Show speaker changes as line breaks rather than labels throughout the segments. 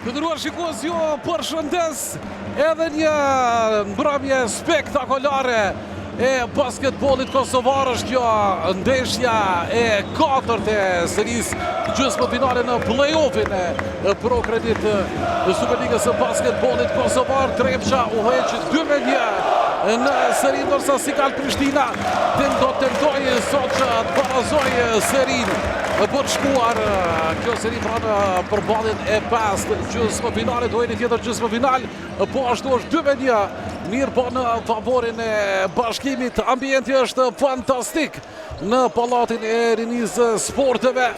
Të nderuar shikues ju përshëndes edhe një mbrëmje spektakolare e basketbollit kosovar është kjo ndeshja e katërt e serisë gjysmëfinale në play-offin e Pro Credit Superligës së basketbollit kosovar Trepça udhëheq 2-1 në seri ndërsa Sigal Prishtina do të tentojë sot që të barazojë serinë për të shkuar kjo seri pra në përballjen e pestë gjysmëfinale, dueli tjetër gjysmëfinal, po ashtu është 2-1, mirëpo në favorin e bashkimit, ambienti është fantastik në Pallatin e Rinisë Sporteve.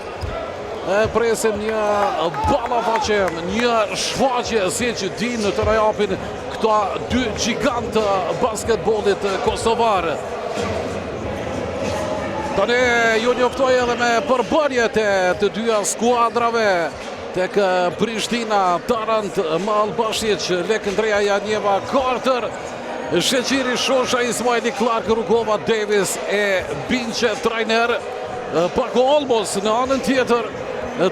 E presim një ballafaqim, një shfaqje siç dinë të na japin këta dy gjigantë të basketbollit kosovar. Tani ju njoftoj edhe me përbërjet e të dyja skuadrave tek Prishtina, Tarant, Malbashiq, Lek Ndreja, Janjeva, Carter, Sheqiri, Shosha, Ismaili, Clark, Rugova, Davis e Binqe, trajner, Paco Olmos në anën tjetër,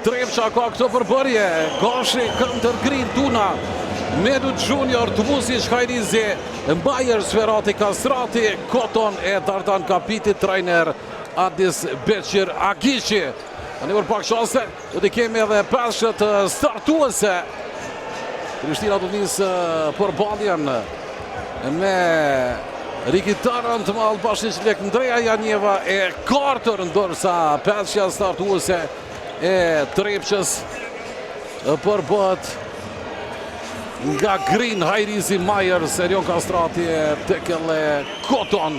Trepça ka këtë përbërje, Gashi, Kanter, Green, Duna, Medu Junior, Tvusic, Hajrizi, Myers, Ferati, Kastrati, Koton e Dardan Kapiti, trajner Adis Beqir Agiqi. Tani për pak çaste, do t'i kemi edhe pesëshet startuese. Prishtina do të nisë përballjen me Riki Tarant, Malbashiq, Lek Ndreja, Janjeva e Carter, ndërsa pesëshja startuese e Trepçës përbëhet nga Green, Hajrizi, Myers, Erion Kastrati e Tekele Koton.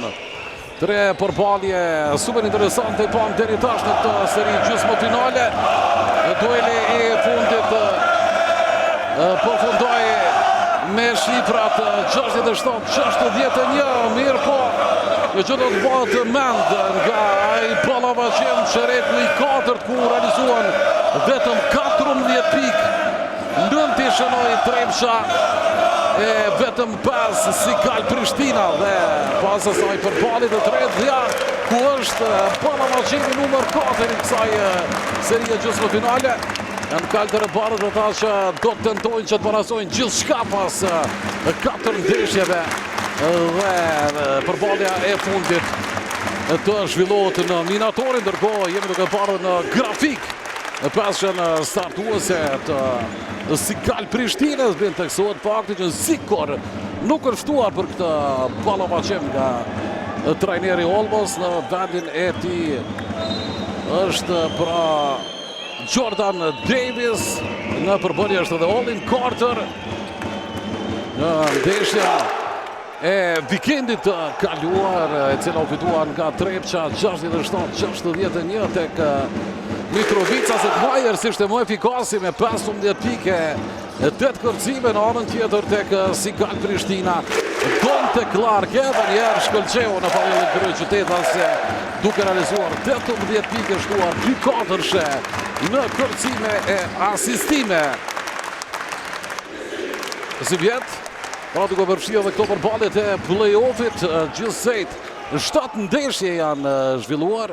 Tre përballje super interesante i pamë deri tash në këtë seri gjysmëfinale. Dueli i fundit përfundoi me shifrat 67-61, mirëpo, një gjë do të mbahet mend nga ai ballafaqim çereku i katërt ku realizuan vetëm 14 pikë. Nëntë i shënoi Trepça e vetëm 5 Sigal Prishtina dhe pas asaj përballje të tretë ja ku është ballafaqimi numër 4 i kësaj serie gjysmëfinale. Janë kaltër e bardhë ata që do të tentojnë që të barazojnë gjithçka pas 4 ndeshjeve dhe përballja e fundit të zhvillohet në Minatori, ndërkohë jemi duke parë në grafik Pesëshen startuese të Sigal Prishtinës, vlen të theksohet fakti që Zikor nuk është ftuar për këtë ballafaqim nga trajneri Olmos në vendin e tij është pra Jordan Davis në përbërje është edhe Olin Carter në ndeshjen e vikendit të kaluar, e cila u fitua nga Trepça 67-61 tek Mitrovicasit Myers ishte më efikasi me 15 pikë e 8 kërcime në anën tjetër tek Sigal Prishtina. Donte Clark edhe njëherë shkëlqeu në fanellën kryeqytetase duke realizuar 18 pikë shtuar 2 katërshe në kërcime e asistime. Sivjet, pra duke përfshirë edhe këto përballjet e play-offit, gjithsejt 7 ndeshje janë zhvilluar.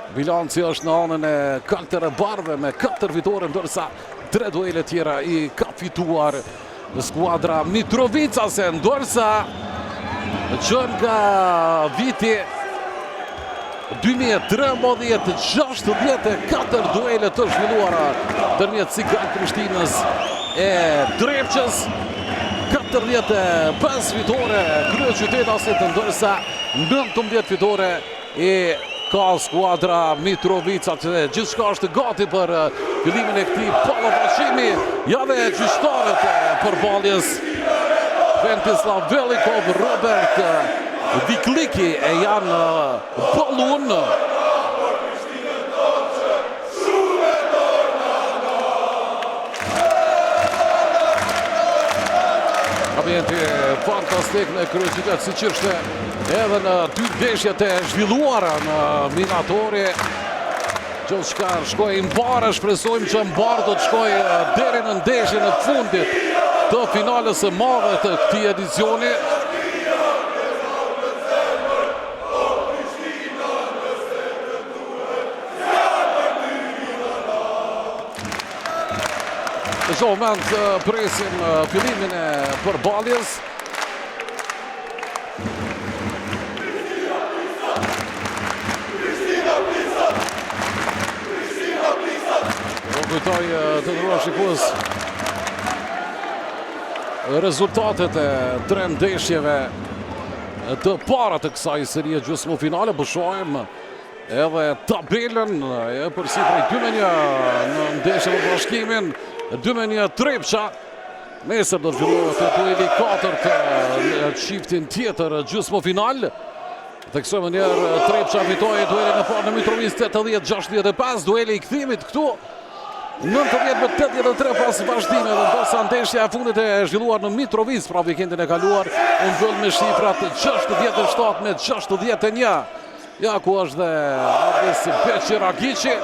Bilanci është në anën e kaltër e bardhëve me 4 fitore, ndërsa 3 duele tjera i ka fituar skuadra Mitrovicase, ndërsa që nga viti 2013, 64 duele të zhvilluara ndërmjet Sigal Prishtinës e Trepçës, 45 fitore kryeqytetasit, ndërsa 19 fitore i ka skuadra Mitrovicase. Gjithçka është gati për fillimin e këtij ballafaqimi. Ja dhe gjyqtarët e përballjes Ventislav Velikov, Robert Vikliki e janë Ballun. Ambienti fantastik në kryeqytet, siç ishte edhe në dy ndeshjet e zhvilluara në Minatori. Gjithçka shkoi mbarë, shpresojmë që mbarë do të shkojë deri në ndeshjen e fundit të finales së madhe të këtij edicioni. Në çdo moment presim fillimin e përballjes. Po kujtoj të nderuar shikues rezultatet e tre ndeshjeve të para të kësaj serie gjysmëfinale, po shohim edhe tabelën e përsipër 2-1 në ndeshjen me Bashkimin, 2-1 Trepça. Nesër do të zhvillohet dueli i katërt në çiftin tjetër gjysmëfinal. Theksojmë një herë Trepça fitoi duelin e parë në Mitrovicë 80-65, dueli i kthimit këtu 90 me 83 pas vazhdimeve, ndërsa ndeshja e fundit e zhvilluar në Mitrovicë, pra vikendin e kaluar, u mbyll me shifrat 67 me 61. Ja ku është dhe Adis Beqiragiqi.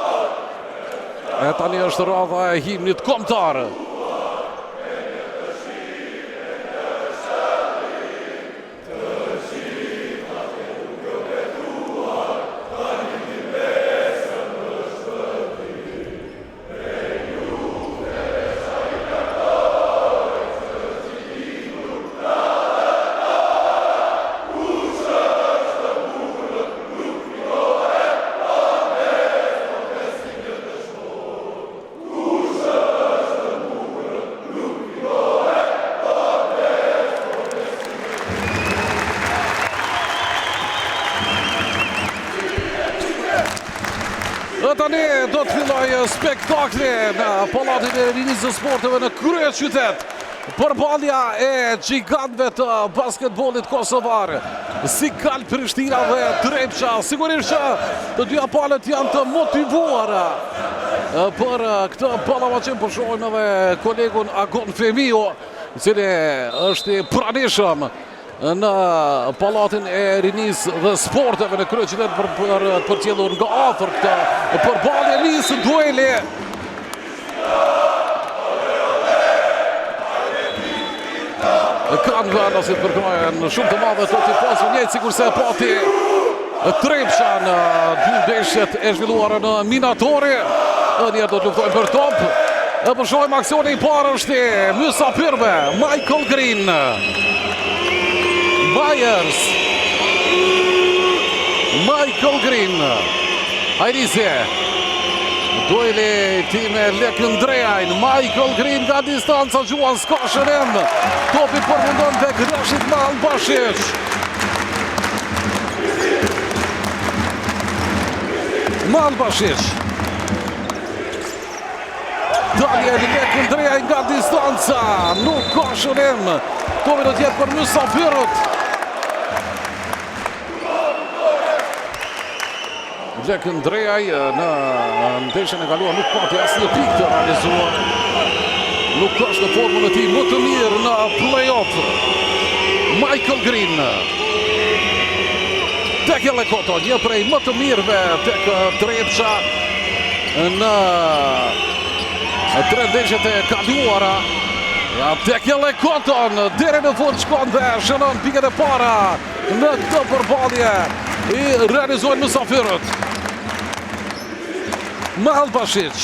E tani është radha e himnit kombëtar. Dhe tani do të fillojë spektakli në Pallatin e Rinisë dhe Sporteve në kryeqytet. Përballja e gjigantëve të basketbollit kosovar, Sikal Prishtina dhe Trepça. Sigurisht që të dyja palët janë të motivuara për këtë ballafaqim. Po shohim edhe kolegun Agon Femiu, i cili është i pranishëm në Pallatin e Rinisë dhe Sporteve në kryeqytet për për të përcjellur nga afër këtë përballje nis dueli. Kanë vendasit përkrahjen shumë të madhe të tifozëve njëjtë sikurse e pati Trepça në dy ndeshjet e zhvilluara në Minatori. Edhe njëherë do të luftojnë për top. E po shohim aksioni i parë është i mysafirëve, Michael Green. Myers. Michael Green. Hajrizi. Dueli i tij me Lek Ndreajn. Michael Green nga distanca gjuan s'ka shënim. Topi përfundon tek Rashid Mahalbashiq. Mahalbashiq. Daniel Lek Ndreaj nga distanca, nuk ka shënim. Topi do të jetë për mysafirët. Lek Ndreaj në ndeshjen e kaluar nuk pati asnjë pikë të realizuar. Nuk është në formën e tij më të mirë në play-off. Michael Green. Tekele Koto, një prej më të mirëve tek Trepça në tre ndeshjet e kaluara. Ja, Tekele Koton, deri në fund shkon dhe shënon pikët e para në këtë përballje i realizojnë mysafirët. Mahalbashiq.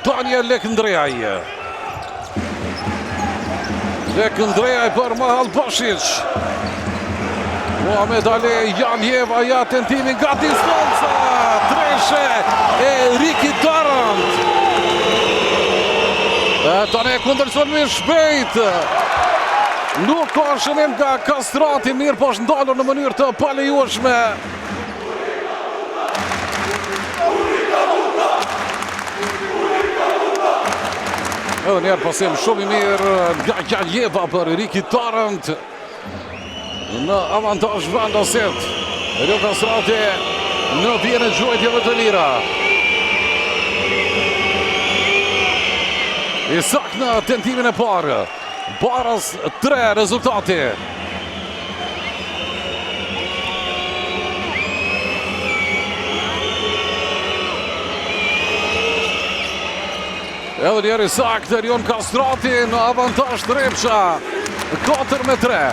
Daniel Lek Ndreaj. Lek Ndreaj për Mahalbashiq. Muhamed Ali Janjeva ja tentimi nga distanca. Treshe e Ricky Tarrant. E tani kundërsulmi i shpejtë. Nuk ka shënim nga Kastrati, mirëpo është ndalur në mënyrë të palejueshme. Edhe njëherë pasim shumë i mirë nga Janjeva për Ricky Tarrant. Në avantazh vendasit. Erion Kastrati në vijën e gjuajtjeve të lira. I saktë në tentimin e parë. Baras 3 rezultati. Edhe njëherë i saktë Erion Kastrati në avantazh Trepça. 4 me 3.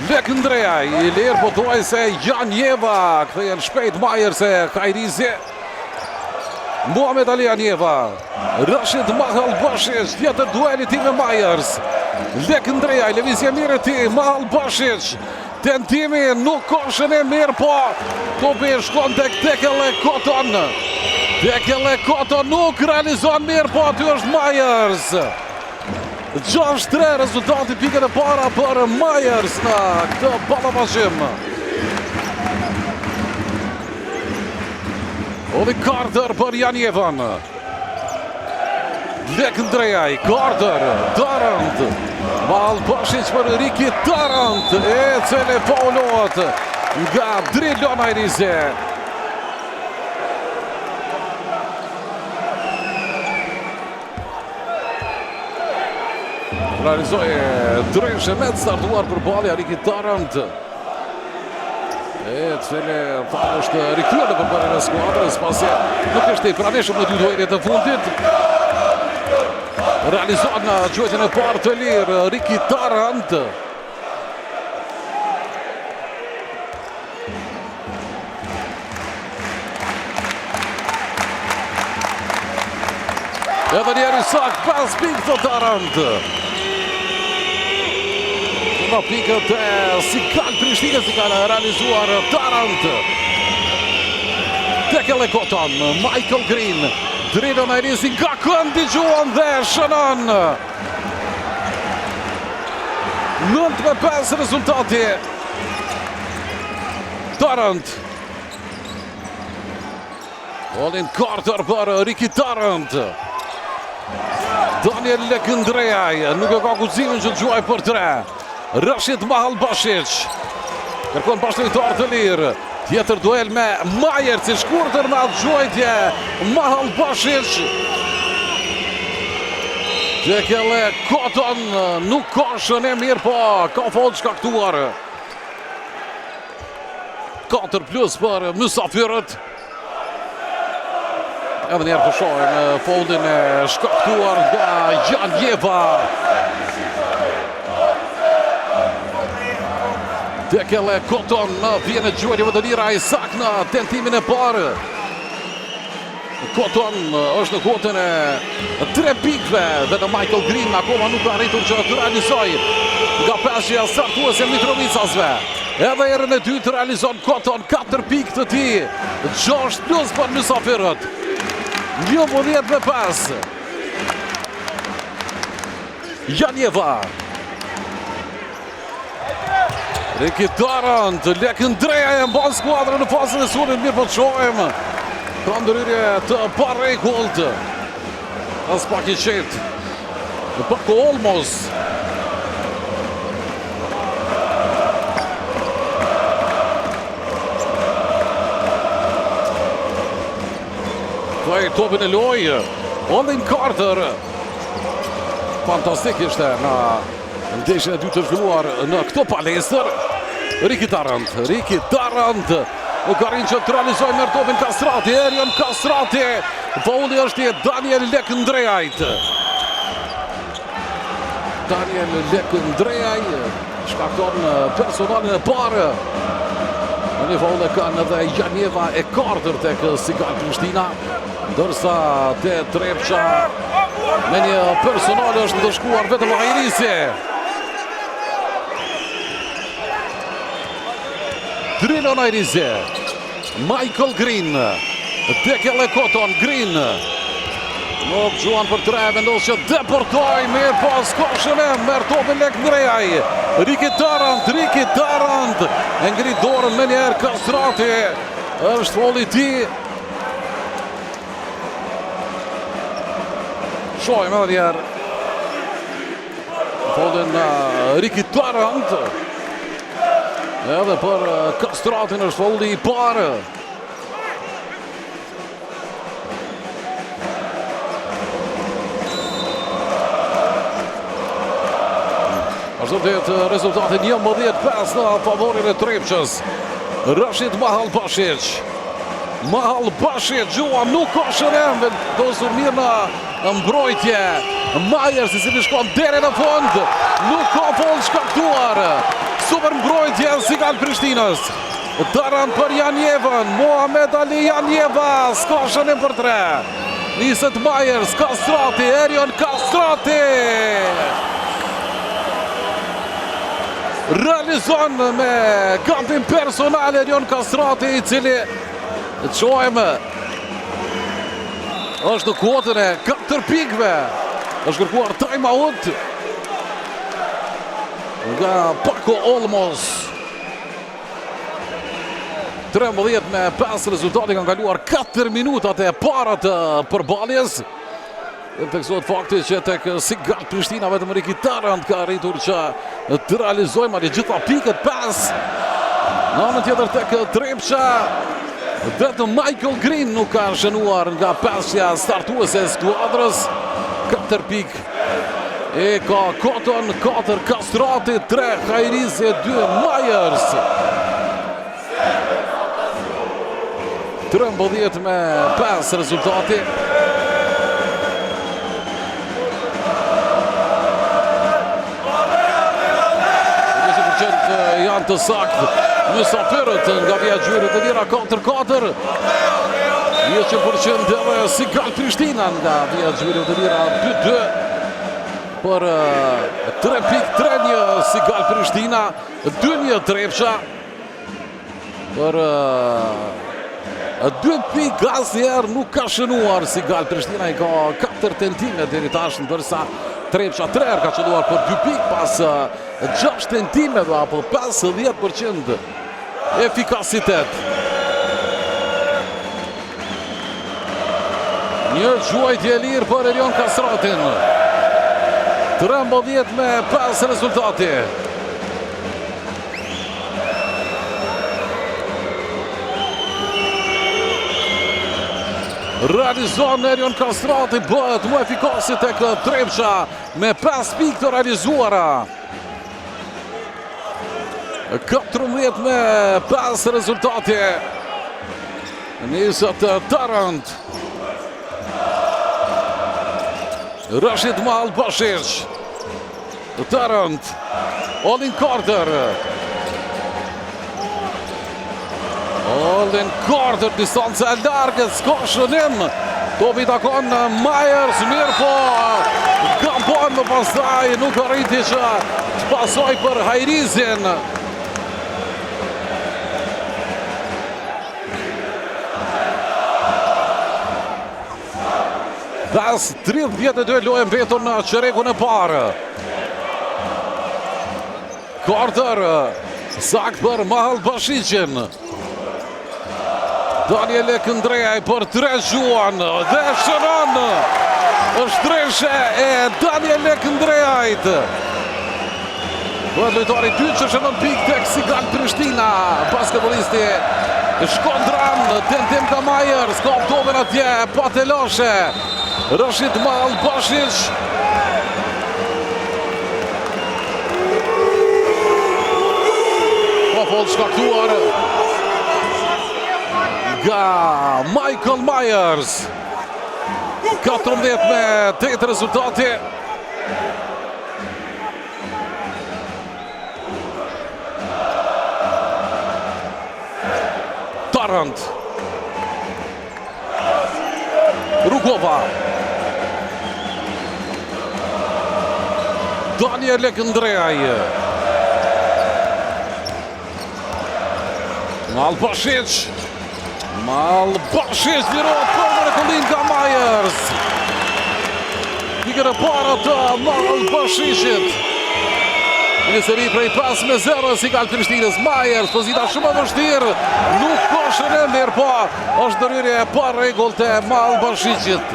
Lek Ndreaj, i lirë pothuajse Janjeva, kthehen shpejt Myers e Hajrizi. Muhamet Ali Janjeva. Rashid Mahalbashiq, tjetër duel i tij me Myers. Lek Ndrejaj, lëvizje e mirë e tij, Mahalbashiq. Tentimi nuk ka shënim mirëpo topi shkon tek Tekele Koton. Tekele Koton nuk realizon mirëpo aty është Myers. 6-3 rezultati pikët e para për Myers në këtë ballafaqim. Olin Carter për Janjevën. Lek Ndrejaj, Carter, Tarrant. Mahalbashiq për Ricky Tarrant, e cili faulohet nga Drilon Ajrizi. Realizoi treshe me të startuar përballja Ricky Tarrant. E cili tha është rikthyer në përbërjen e skuadrës pasi nuk është i pranishëm në dy duelet e fundit. Realizon në gjuajtjen e parë të lirë Ricky Tarrant. Edhe një herë i saktë, 5 pikë të Tarrant. Në pikët e Sigal Prishtinës i ka realizuar Tarrant. Tekele Koton, Michael Green, Drilon Ajrizi nga këndi gjuan dhe shënon. 9 me 5 rezultati. Tarrant. Olin Carter për Ricky Tarrant. Daniel Lekndrejaj nuk e ka guximin që të gjuajë për tre. Rashid Mahalbashiq. Kërkon bashkëlojtar të lirë. Tjetër duel me Myers i shkurtër me atë gjuajtje. Mahalbashiq. Tekele Koton nuk ka shënim mirëpo, ka faull shkaktuar. 4 plus për mysafirët. Edhe njëherë të shohim faullin e shkaktuar nga Janjeva. Tekele Koton në vijën e gjuajtjeve të lira, i saktë në tentimin e parë. Koton është në kuotën e tre pikëve dhe në Michael Green akoma nuk ka arritur që të realizojë nga pesëshja startuese Mitrovicasve. Edhe herën e dytë realizon Koton 4 pikë të tij, 6 plus për mysafirët. 11 me 5. Janjeva. Ricky Tarrant, Lek Ndreja e mban skuadrën në fazën e sulmit, mirëpo të shohim. Ka ndërhyrje të parregullt. Aspak i qetë. Paco Olmos. Ktheu topin në lojë. Olin Carter. Fantastik ishte në Ndeshjen e dytë të zhvilluar në këtë palestër. Ricky Tarrant, Ricky Tarrant nuk arrin që të realizojë merr topin Kastrati, Erion Kastrati. Faulli është i Daniel Lek Ndrejajt. Daniel Lek Ndrejaj shkakton personalin e parë. Në një faull e kanë edhe Janjeva e Carter tek Sigal Prishtina. Ndërsa te Trepça me një personal është ndëshkuar vetëm Ajrisi. Drilon Ajrisi. Michael Green. Tekele Koton, Green. Nuk gjuan për tre, vendos që depërtojë, mirëpo s'ka shënim, merr topin Lek Ndrejaj. Ricky Tarrant, Ricky Tarrant, e ngri dorën menjëherë Kastrati, është faulli i tij. Shohim edhe njëherë Faullin Ricky Tarrant Edhe për Kastratin është faulli i parë Vazhdon të jetë rezultati 11-5 në favorin e Trepçës. Rashid Mahalbashiq. Mahalbashiq gjuan nuk ka shënim, vendosur mirë në mbrojtje. Myers i cili shkon deri në fund, nuk ka faull shkaktuar. Super mbrojtje Sigal Prishtinës. Tarrant për Janjevën, Mohamed Ali Janjeva, s'ka shënim për tre. Niset Myers, Kastrati, Erion Kastrati! Realizon me gabim personal Erion Kastrati, i cili shohim është në kuotën e 4 pikëve. Është kërkuar time out nga Paco Olmos. 13 me 5 rezultati kanë kaluar 4 minutat e para të përballjes. Dhe theksohet fakti që tek Sigal Prishtina vetëm Ricky Tarrant ka arritur që të realizojë madje gjitha pikët 5. Në anën tjetër tek Trepça vetëm Michael Green nuk ka shënuar nga pesja startuese e skuadrës. 4 pikë e ka Cotton, 4 Kastrati, 3 Hajrizi, 2 Myers. 13 me 5 rezultati. Janë të saktë mysafirët nga vija e gjuajtjeve të lira 4-4. 100% edhe Sigal Prishtina nga vija e gjuajtjeve të lira 2-2 për 3.3-1 Sigal Prishtina 2-1 Trepça. Për 2 pikë asnjëherë nuk ka shënuar Sigal Prishtina i ka 4 tentime deri tash ndërsa Trepça 3 herë ka qëlluar për 2 pikë pas 6 tentimeve apo 50% efikasitet. Një gjuajtje e lirë për Erion Kastratin. 13 me 5 rezultati. Realizon Erion Kastrati, bëhet më efikasi tek Trepça me 5 pikë të realizuara. 14 me 5 rezultati. Niset Tarrant. Rashid Mahalbashiq. Tarrant. Olin Carter. Olin Carter, distanca e largët, s'ka shënim. Topi i takon Myers, mirëpo. Gabon më pastaj, nuk arriti që të pasojë për Hajrizin. 5.32 lojë e mbetur në çerekun e parë. Carter, saktë për Mahalbashiqin. Daniel Lekndreaj për tre gjuan dhe shënon. Është treshe e Daniel Lekndreajt. Bëhet lojtari i dytë që shënon pikë tek Sigal Prishtina. Basketbollisti Shkodran, tentim nga Myers, kap topin atje, pa telashe. Rashid Mahalbashiq. Pa faull shkaktuar nga Michael Myers. 14 me 8 rezultati. Tarrant. Rugova. Daniel Lekndreaj. Mahalbashiq. Mahalbashiq lirohet për mrekullinë nga Myers. Pikën e parë të Mahalbashiqit. Një seri prej 5 me 0 Sigal Prishtinës. Myers, pozita shumë e vështirë. Nuk ka shënim, mirëpo është ndërhyrje e parregullt e Mahalbashiqit.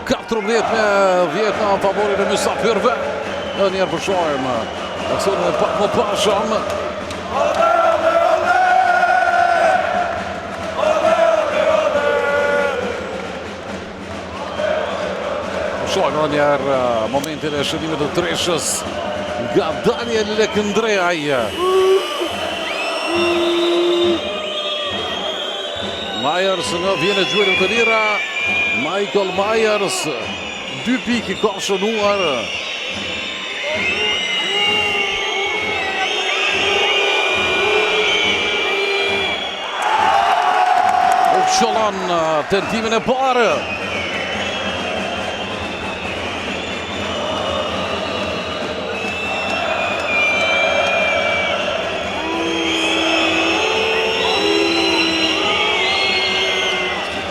14 me 10 në favorin e mysafirëve. Edhe një herë po shohim aksionin e pak më parshëm. Shohim edhe një herë momentin e shënimit të treshës nga Daniel Lekndreaj. Myers në vijën e gjuajtjeve të lira. Michael Myers. 2 pikë ka shënuar. Qëllon tentimin e parë.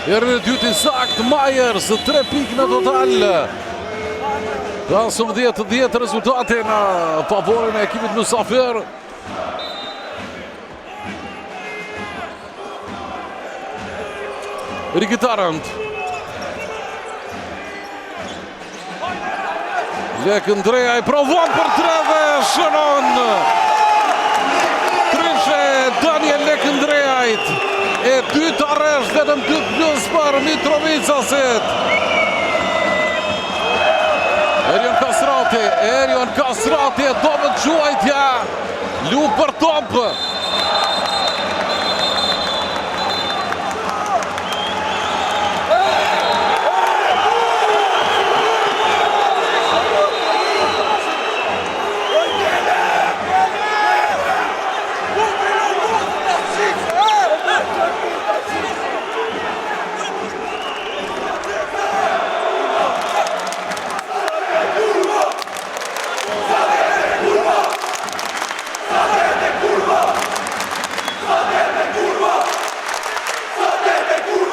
Herën e dytë i saktë Myers, 3 pikë në total. 15-10 rezultati në favorin e ekipit mysafir. Ricky Tarrant. Lekndreaj provon për tre dhe shënon. Trishe Daniel Lekndreajt. E dyta rresht vetëm 2 plus për Mitrovicasit. Erion Kastrati, Erion Kastrati e dobët gjuajtja. Lu për top.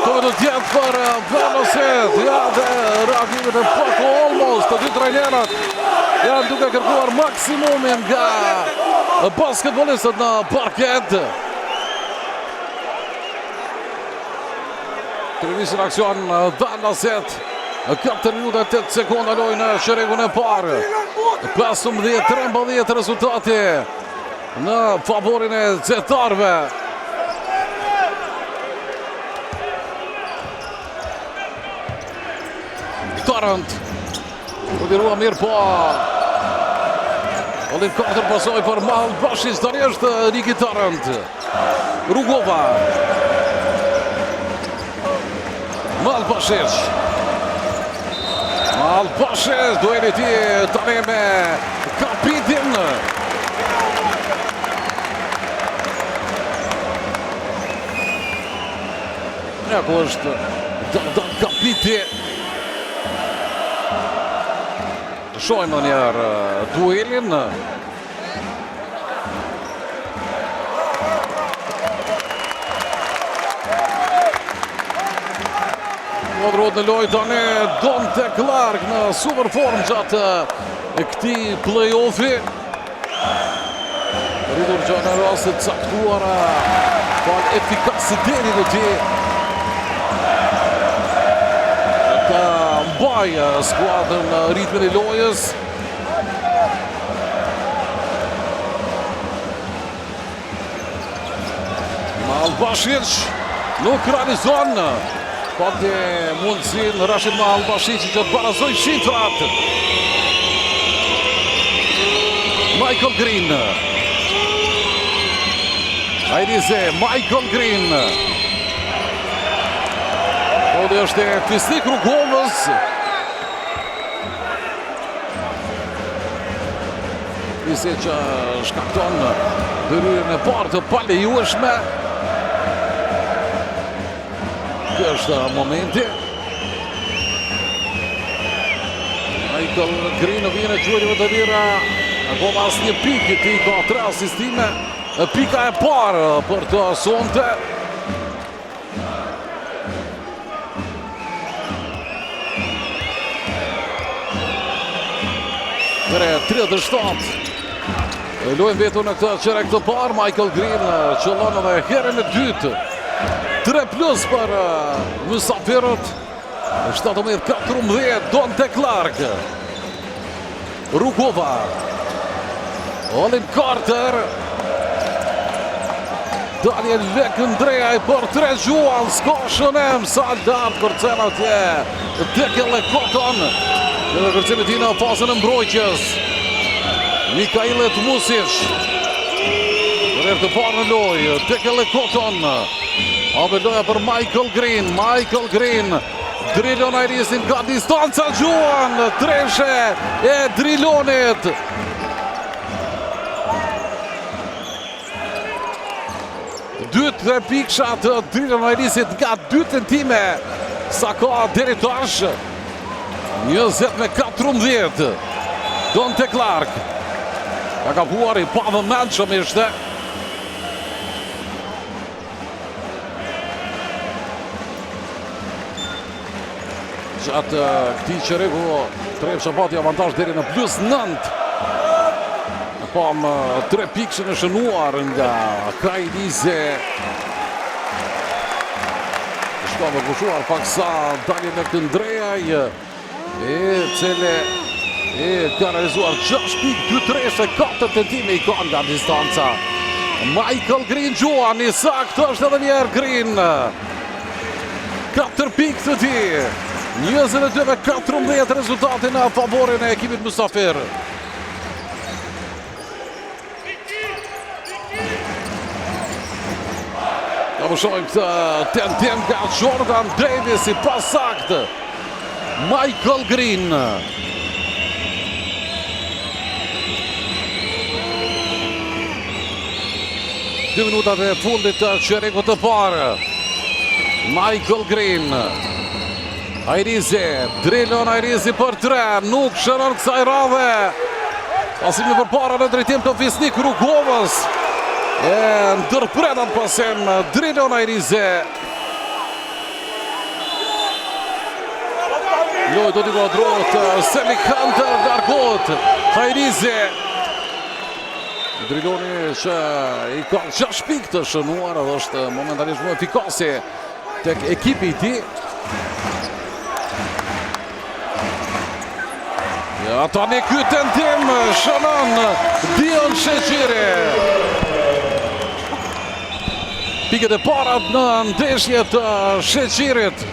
Këto do të jetë për Velosit, ja dhe reagimet e Paco Olmos, të dy trajnerët janë duke kërkuar maksimumin nga basketbolistët në parket. Rinisin aksion Velosit, 4 minuta 8 sekonda lojë në çerekun e parë. 15-13 rezultati në favorin e xetarëve. Tarrant. U lirua mirë po. Olin Carter pasoi për Malbashic, tani është Ricky Tarrant. Rugova. Malbashic. Malbashic, dueli i tij tani me Kapitin. Ja ku është Dardan Kapiti. Shohim edhe njëherë duelin. Ndërrohet në lojë tani Donte Clark në super formë gjatë këtij play-offi. Rritur gjatë në raste të caktuara, falë efikasitetit të tij. Ta mbajë skuadrën në ritmin e lojës. Malbashic nuk realizon. Pati mundësinë Rashid Malbashic që të barazojë shifrat. Michael Green. Ajrize, Michael Green. Kodi është e Fisnik Rugovës. Fisi që shkakton ndërhyrjen e parë të palejueshme. Ky është momenti. Michael Green në vijën e gjuajtjeve të lira. Akoma asnjë pikë, i ka tre asistime. Pika e parë për të sonte. 3-37. Lojë e mbetur në këtë çerek të parë, Michael Green qëllon edhe herën e dytë. 3 plus për mysafirët. 17-14, Donte Clark. Rugova. Olin Carter. Daniel Lekndreaj për tre gjuan, s'ka shënim, Saldar kërcen atje, Dekele Cotton, dhe në kërcim e tij në fazën e mbrojtjes, Mikael Music, për herë të parë në lojë, Dekele Cotton, hapet loja për Michael Green, Michael Green, Drilon Hajrizi nga distanca gjuan, treshe e Drilonit. Dy trepikësha të Drilon Hajrizit nga dy tentime sa ka deri tash. 20 me 14. Donte Clark. Ka gabuar i pavëmendshëm ishte. Gjatë këtij çereku, Trepça pati avantazh deri në plus 9. Pamë trepikëshen e shënuar nga Hajrizi. Shko me pushuar paksa Daniel Ndrejaj, i cili ka realizuar 6 pikë, 2 treshe, 4 tentime i ka nga distanca. Michael Green gjuan, i saktë është edhe njëherë Green. 4 pikë të tij. 22 me 14 rezultati në favorin e ekipit mysafir. Ja po shohim këtë tentim nga Jordan Davis i pasaktë. Michael Green. Dy minutat e fundit të çerekut të parë. Michael Green. Hajrizi, Drilon Hajrizi për tre, nuk shënon kësaj radhe. Pasimi përpara në drejtim të Fisnik Rugovës. E ndërpret atë pasim Drilon Hajrizi. Lojë do t'i kuadrohet Semi Hunter, largohet Hajrizi. Driloni që i ka 6 pikë të shënuar dhe është momentalisht më efikasi tek ekipi i tij. Ja, tani ky tentim shënon Dion Sheqiri. Pikët e para në ndeshje të Sheqirit.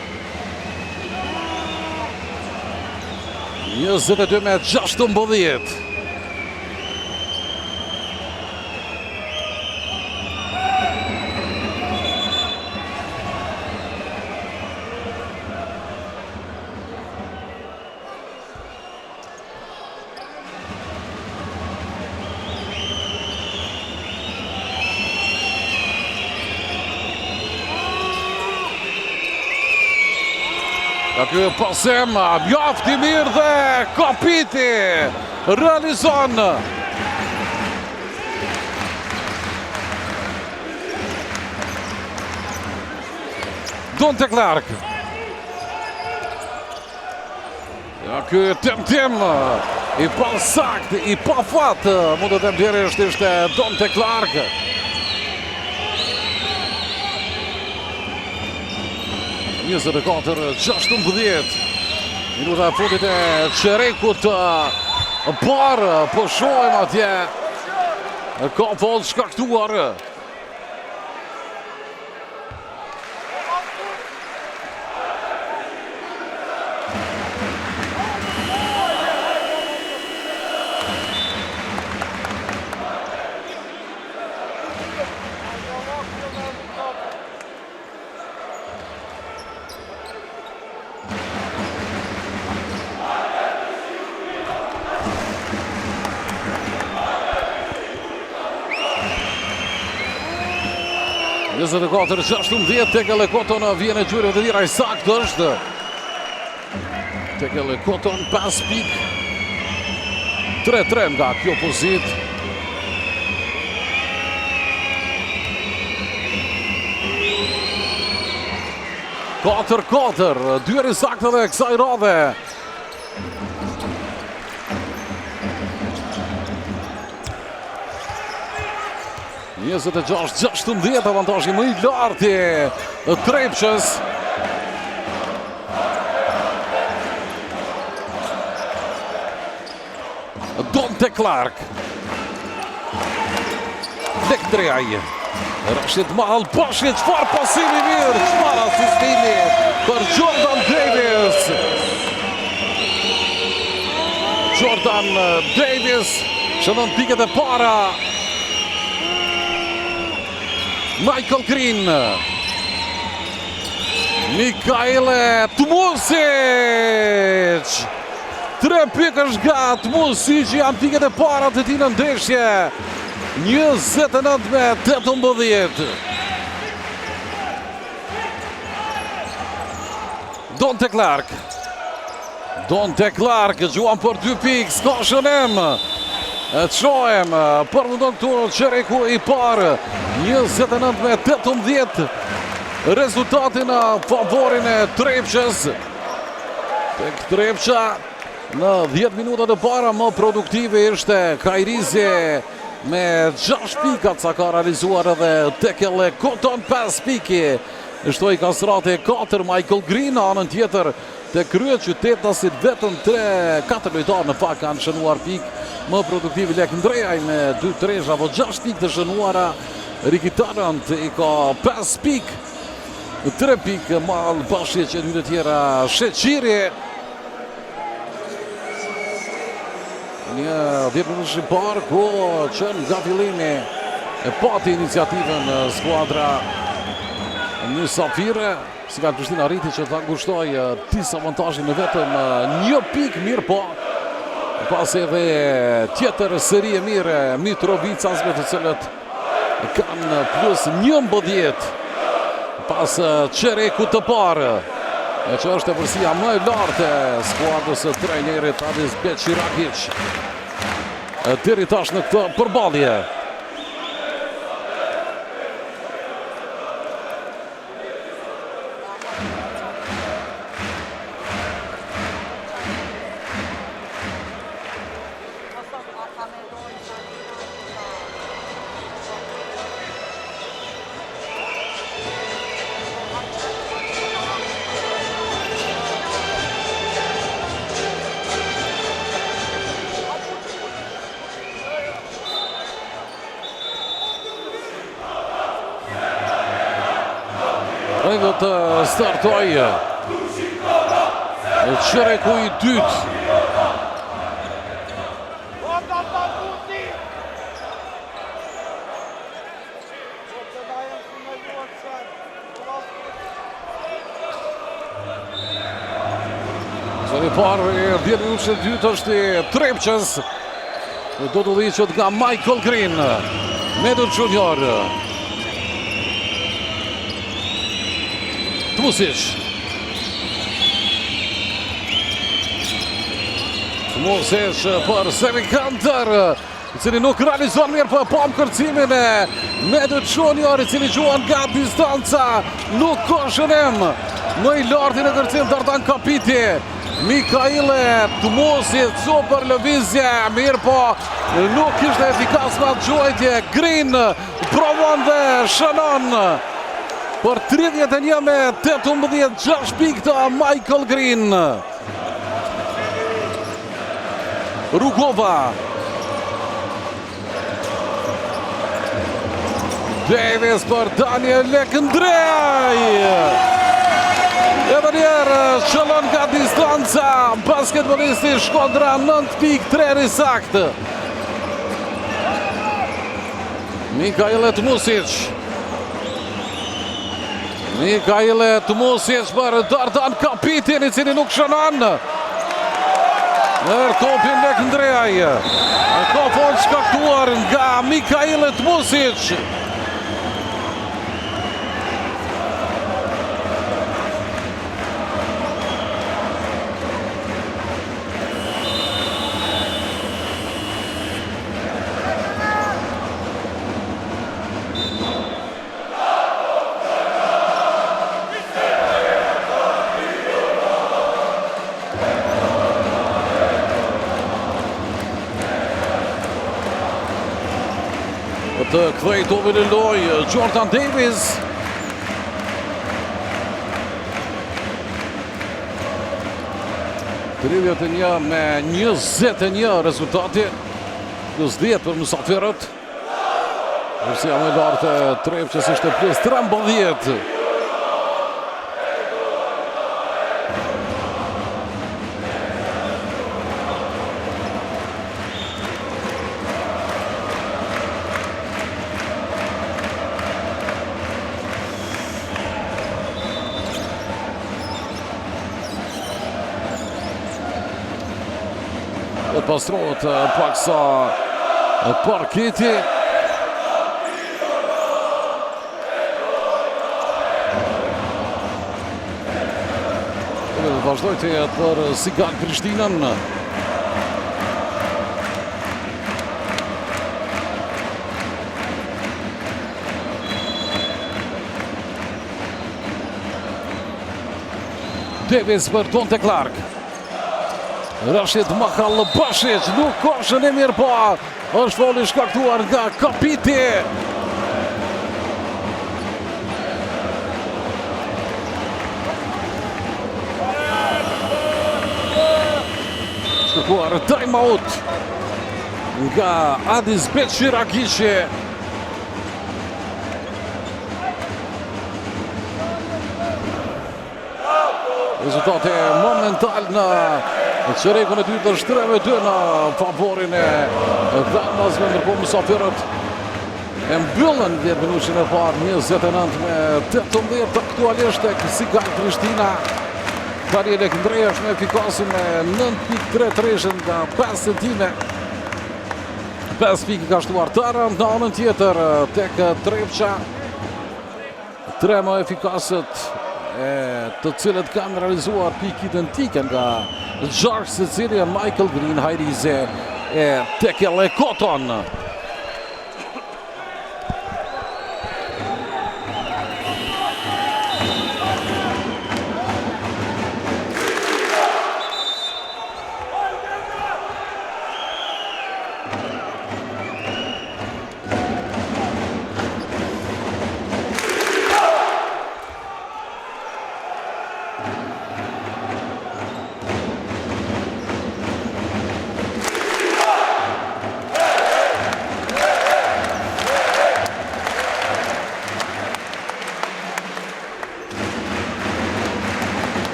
22 me 16. Ja ky pasim, mjaft i mirë dhe Kapiti realizon. Donte Clark. Ja ky tentim i pasaktë, i pafat, mund të them lirisht ishte Donte Clark. 24, 16, minuta e fundit e çerekut të parë, po shohim atje, ka faull shkaktuar. 24, 16, Tekele Koton në vijën e gjuajtjeve të lira, i saktë është. Tekele Koton, 5 pikë. 3-3 nga kjo pozitë. 4-4, dy herë i saktë edhe kësaj radhe. 26, 16, avantazhi më i lartë i Trepçës. Donte Clark. Lek Ndrejaj. Rashit Mahalbashi, çfarë pasimi i mirë, çfarë asistimi për Jordan Davis. Jordan Davis shënon pikët e para. Michael Green. Mikaile Tmusic! 3 pikësh nga Tmusic janë pikët e para të tij në ndeshje. 29 me 18. Donte Clark. Donte Clark gjuan për 2 pikë, s'ka shënim. E të shohim, përfundon këtu çereku i parë, 29 me 18, rezultati në favorin e Trepçës. Tek Trepça, në 10 minutat e para më produktive ishte Kajrizi me 6 pikat sa ka realizuar edhe Tekele Koton 5 pikë. Shtoi Kastrati 4, Michael Green në anën tjetër te kryeqytetasit vetëm 3, 4 lojtarë në fakt kanë shënuar pikë. Më produktivi Lek Ndrejaj me 2 tresha apo 6 pikë të shënuara. Ricky Tarrant i ka 5 pikë. 3 pikë Mal Bashiq e dy të tjera Sheqiri. Një 10 minutësh i parë ku që nga fillimi e pati iniciativën skuadra mysafire. Sigal Prishtina arriti që ta ngushtojë disavantazhin në vetëm një pikë mirëpo. Pas edhe tjetër seri e mirë Mitrovicas me të cilët kanë plus 11 pas çerekut të parë. E që është epërsia më e lartë e skuadrës së trajnerit Adis Beqiragic. Deri tash në këtë përballje. Ai do të startojë Çereku i dytë. Zëri parë i 10 minutëshit të dytë është i Trepçës. Do të udhëhiqet nga Michael Green. Medu Junior. Tmusic. Tmusic për Semi Kanter, i cili nuk realizon mirë po pamë kërcimin e Medu Junior, i cili gjuan nga distanca, nuk ka shënim. Më i larti në kërcim Dardan Kapiti. Mikaile Tmusic, super lëvizje, mirëpo nuk ishte efikas me atë gjuajtje. Green provon dhe shënon për 31 me 18, 6 pikë të Michael Green. Rugova. Davis për Daniel Lekndreaj. Edhe njëherë qëllon nga distanca. Basketbolisti Shkodra 9.3 i saktë. Mikaile Tmusic. Mikaile Tmusic për Dardan Kapitin i cili nuk shënon. Merr topin Lek Ndreaj. Ka faull shkaktuar nga Mikaile Tmusic. Të kthejë topin në lojë Jordan Davis. 31 me 21 rezultati. Plus 10 për mysafirët. Epërsia më e lartë e Trepçës ishte plus 13. Pastrohet paksa parketi. Dhe do të vazhdojë të jetë për Sigal Prishtinën. Davis për Donte Clark. Rashid Mahalbashiq nuk ka shënim mirëpo. Është faulli shkaktuar nga Kapiti. Kërkuar time out nga Adis Beqiragiqi. Rezultati momental në çerekun e dytë është 3-2 në favorin e vendasve, ndërkohë mysafirët e mbyllën 10 minutëshin e parë 29 me 18 aktualisht tek Sigal Prishtina. Daniel Ndreja është më efikasi me 9.3 treshe nga 5 tentime. 5 pikë ka shtuar Tarant në anën tjetër tek Trepça. Tre më efikasët e të cilët kanë realizuar pikë identike nga 6 secili Michael Green, Hajrize e Tekele Cotton.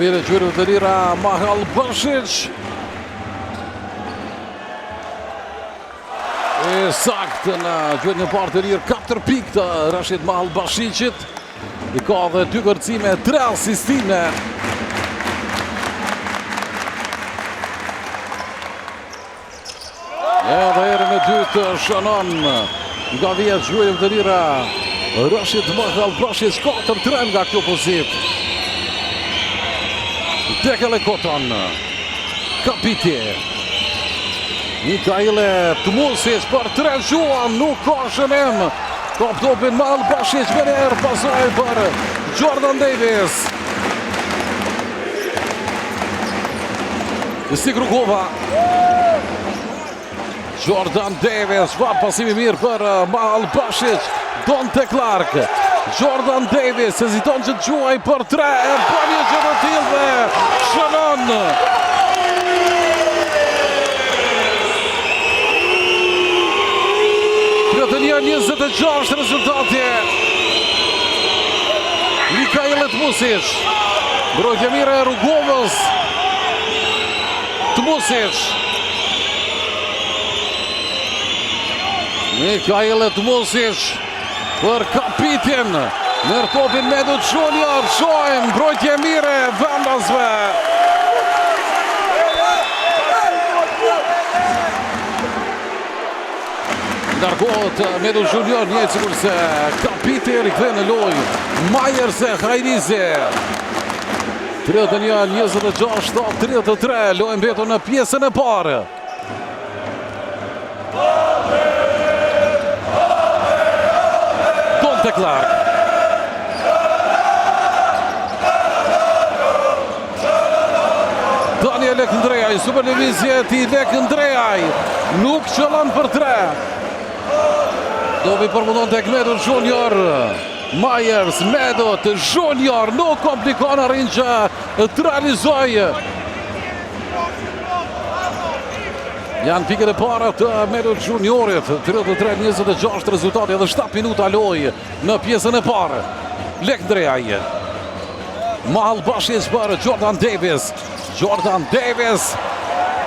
Vjen gjuajtje të lira Mahalbashiq. E saktë në gjuajtjen e parë të lirë, 4 pikë të Rashid Mahalbashiqit. I ka dhe 2 kërcime, 3 asistime. Edhe herën e dytë shënon nga vija e gjuajtjeve të lira Rashid Mahalbashiq 4-3 nga kjo pozitë. Tekele Cotton. Kapiti. Mikaile Tmusic për tre gjuan, nuk ka shënim. Kap topin Mahalbashiq menjëherë pasoi për Jordan Davis. Isik Rugova. Jordan Davis, çfarë pasimi mirë për uh, Mahalbashiq. Donte Clark. Jordan Davis, heziton që të gjuaj për tre, e bën një gjë të tillë dhe shënon. 31-26 rezultati. Mikael Tmusic. Mbrojtje mirë e Rugovës. Tmusic. Mikael Tmusic për Kapitin. Merr topin Medu Junior. Shohim mbrojtje mirë e vendasve. Largohet Medu Junior, njëjtë sikurse Kapiti rikthen në lojë. Myers e Hajrizi. 31, 26, 33, lojë mbetur në pjesën e parë. Donte Clark. Daniel Lekndreaj, super lëvizje e tij Lekndreaj, nuk qëllon për tre. Topi përfundon tek Medu Junior. Myers, Medu Junior, nuk komplikon arrin që të realizojë. Janë pikët e para të Medu Juniorit, 33-26 rezultati edhe 7 minuta lojë në pjesën e parë. Lekndreaj. Mahalbashiq për Jordan Davis. Jordan Davis.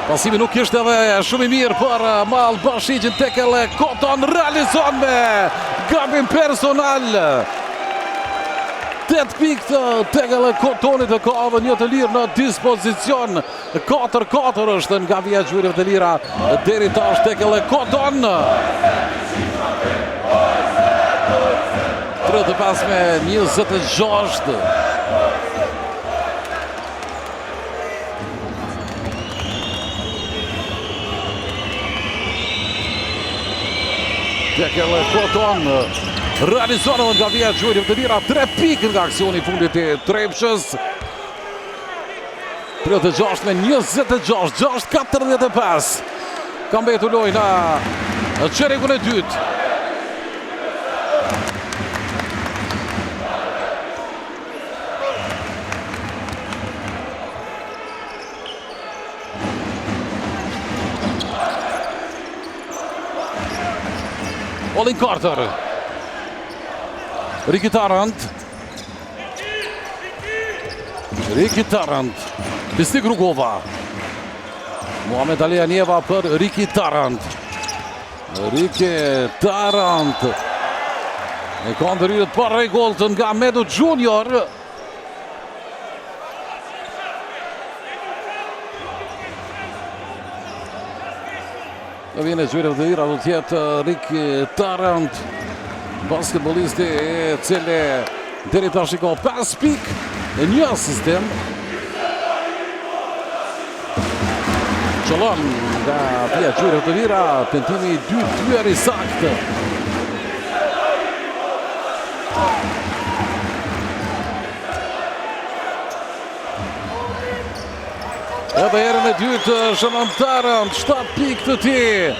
Pasimi nuk ishte edhe shumë i mirë për Mahalbashiqin Tekele Cotton realizon me gabim personal. 8 pikë të Tekele Kotonit e ka edhe një të lirë në dispozicion. 4-4 është nga vija e gjuajtjeve të lira deri tash Tekele Koton. 35 me 26. Tekele Koton realizon edhe nga vija e gjuajtjeve të lira 3 pikë nga aksioni i fundit i Trepçës. 36 me 26, 6 45. Ka mbetur lojë në çerekun e dytë. Olin Carter. Ricky Tarrant. Ricky Tarrant. Fisnik Rugova. Muhamet Ali Janjeva për Ricky Tarrant. Ricky Tarrant. E ka ndërhyrje të parregullt nga Medu Junior. Në vijën e gjuajtjeve të lira do të jetë Ricky Tarrant, basketbollisti i cili deri tash i ka 5 pikë e një asistim. Qëllon nga vija e gjuajtjeve të lira, tentimi i dytë dy herë i saktë. Edhe herën e dytë shënon Tarrant, 7 pikë të tij.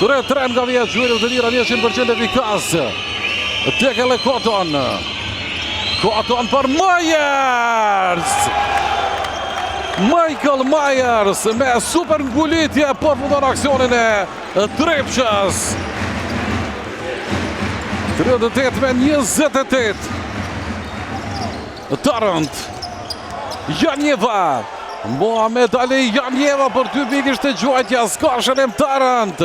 3-3 nga vija e gjuajtjeve të lira, 100% efikas. Tekele Koton. Koton për Myers. Michael Myers me super ngulitje përfundon aksionin e Trepçës. 38 me 28. Tarrant. Janjeva. Mohamed Ali Janjeva për 2 pikë ishte gjuajtja. S'ka shënim Tarrant.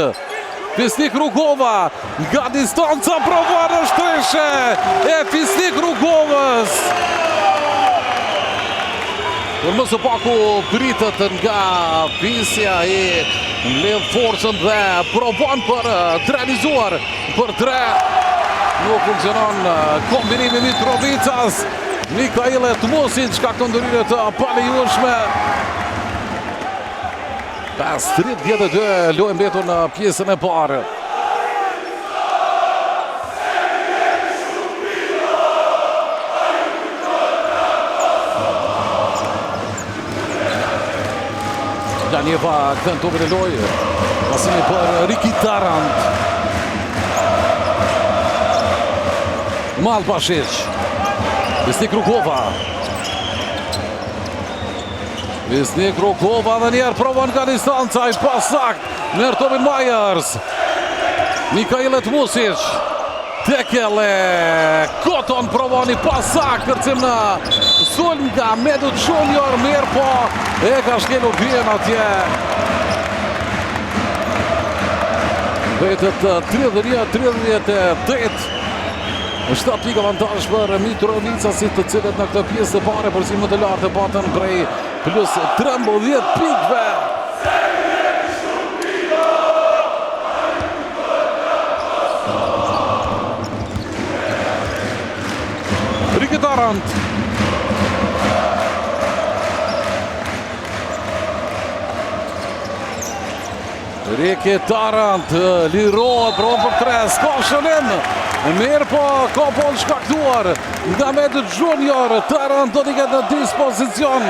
Fisnik Rugova nga distanca provon është treshe e Fisnik Rugovës. Por më së paku pritet nga Fisja i mbledh forcën dhe provon për të realizuar për tre. Nuk funksionon kombinimi Mitrovicas. Mikaile Tmusic shkakton ndërhyrje të palejueshme. 5-32 lojë mbetur në pjesën e parë. Janjeva kthen topin në lojë. Pasimi për Ricky Tarrant. Malbashiq. Fisnik Rugova. Fisnik Rugova dhe njëherë provon nga distanca i pasaktë. Merr topin Myers. Mikaile Tmusic. Tekele Koton provon i pasaktë kërcim në sulm nga Medu Junior mirëpo e ka shkelur vijën atje. Mbetet 31-38. 7 pikë avantazh për Mitrovicasit të cilët në këtë pjesë të parë epërsinë më të lartë e patën prej plus 13 pikëve. Ricky Tarrant. Ricky Tarrant lirohet, provon për tre, s'ka shënim. Mirëpo, ka faull shkaktuar nga Medu Junior. Tarrant do t'i ketë në dispozicion.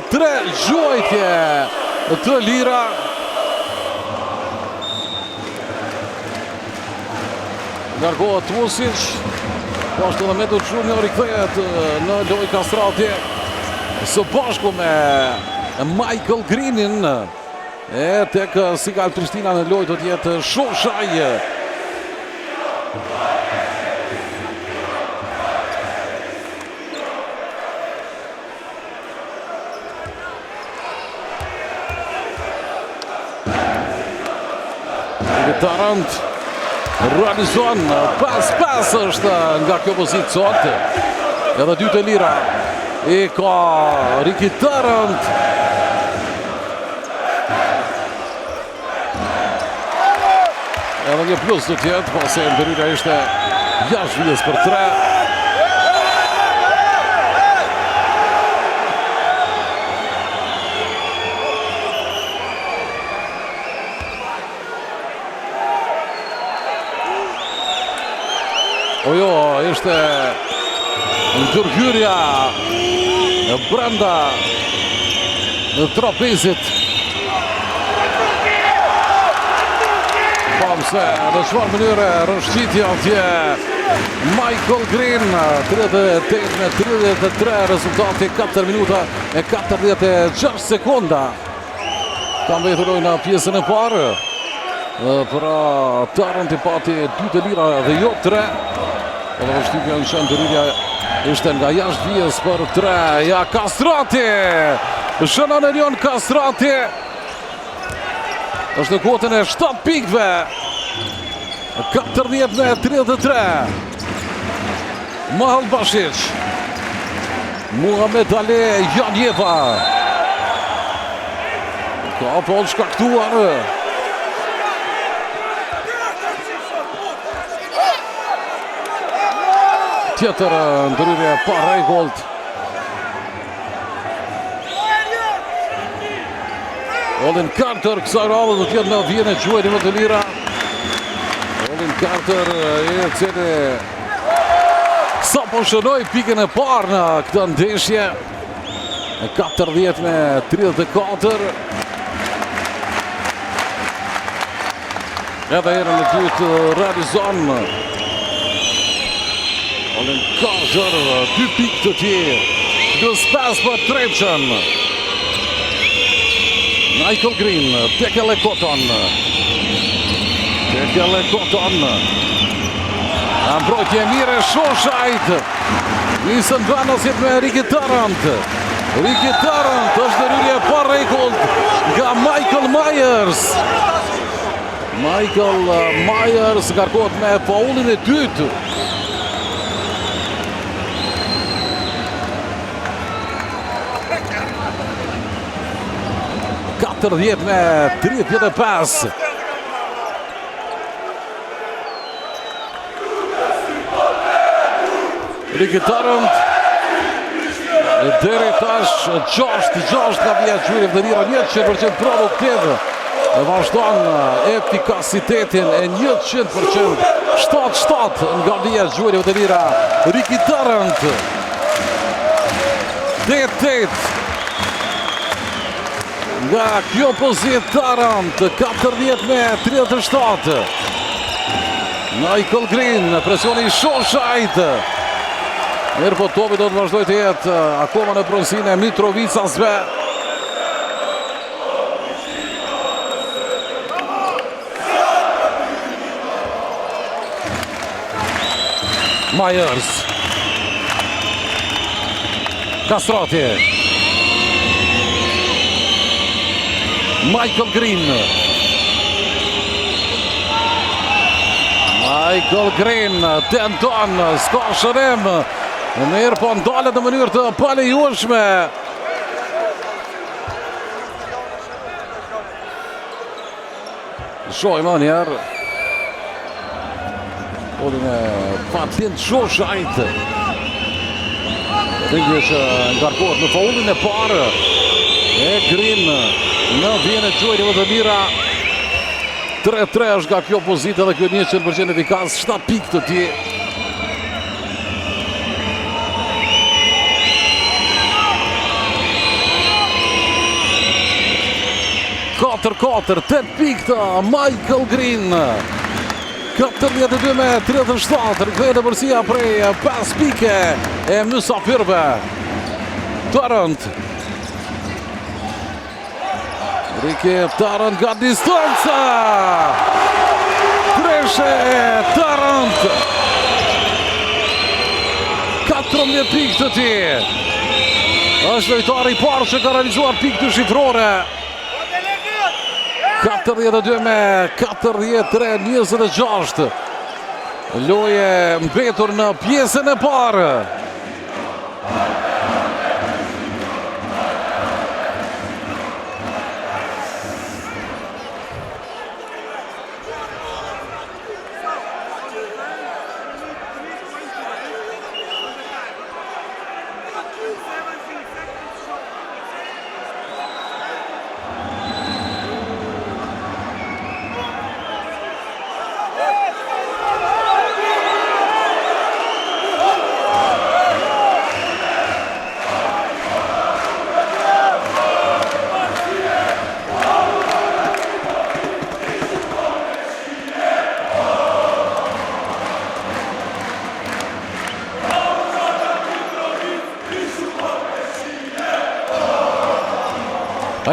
Tre gjuajtje të lira. Largohet Tmusic, po ashtu dhe Medu Junior rikthehet në lojë Kastrati së bashku me Michael Greenin e tek Sigal Prishtina në lojë do të jetë Shoshaj. Tarrant. Realizon 5-5 është nga kjo pozitë sot. Edhe dy të lira i ka Ricky Tarrant. Edhe një plus do t'jetë, pasi ndërhyrja ishte jashtë vijës për tre. O jo, ishte ndërhyrja brenda në trapezit. Pamë se në çfarë mënyre rrëshqiti atje Michael Green, 38 me 33 rezultati 4 minuta e 46 sekonda. Ka mbetur në pjesën e parë. Pra Tarrant i pati dy të lira dhe jo tre. Edhe përshtypja që ndërhyrja ishte nga jashtë vijës për tre. Ja Kastrati! Shënon Erion Kastrati! është në kuotën e 7 pikëve. 40 me 33. Mahalbashiq. Muhamed Ali Janjeva. Ka faull shkaktuar. Tjetër ndërhyrje e parregullt. Olin Carter kësaj radhe do të jetë në vijën e gjuajtjeve të lira. Olin Carter i cili sapo shënoi pikën e parë në këtë ndeshje. 40 me 34. Edhe herën e dytë realizon Olin Carter, dy pikë të tij. Plus 5 për Trepçën. Michael Green, Tekele Cotton. Tekele Cotton. A mbrojtje e mirë e Shoshajt. Nisën vendasit me Ricky Tarrant. Ricky Tarrant është ndërhyrje e parregullt nga Michael Myers. Michael Myers ngarkohet me faullin e dytë. 40 me 35. Ricky Tarrant Deri tash 6-6 nga vija e gjuajtjeve të lira 100% produktiv Dhe vazhdon efikasitetin e 100% 7-7 nga vija e gjuajtjeve të lira Ricky Tarrant 8-8 Nga kjo pozitë Tarrant 40 me 37 Michael Green, presioni i Shoshajt. Mirëpo topi do të vazhdojë të jetë akoma në pronësinë e Mitrovicasve. Myers. Kastrati. Michael Green. Michael Green tenton, s'ka shënim. Mirëpo ndalet në mënyrë të palejueshme. Shohim edhe njëherë. Faullin e Fatlind Shoshajt. Ringu që ngarkohet me faullin e parë. E Green në vijën e gjuajtjeve të lira. 3-3 është nga kjo pozitë dhe kjo 100% efikas, 7 pikë të tij. 4-4, 8 pikë të Michael Green. 42 me 37, rikthehet epërsia prej 5 pike e mysafirëve. Tarrant. Ricky Tarrant nga distanca. Treshe Tarrant. 14 pikë të tij. Është lojtari i parë që ka realizuar pikë dyshifrore. 42 me 43, 26. Lojë e mbetur në pjesën e parë.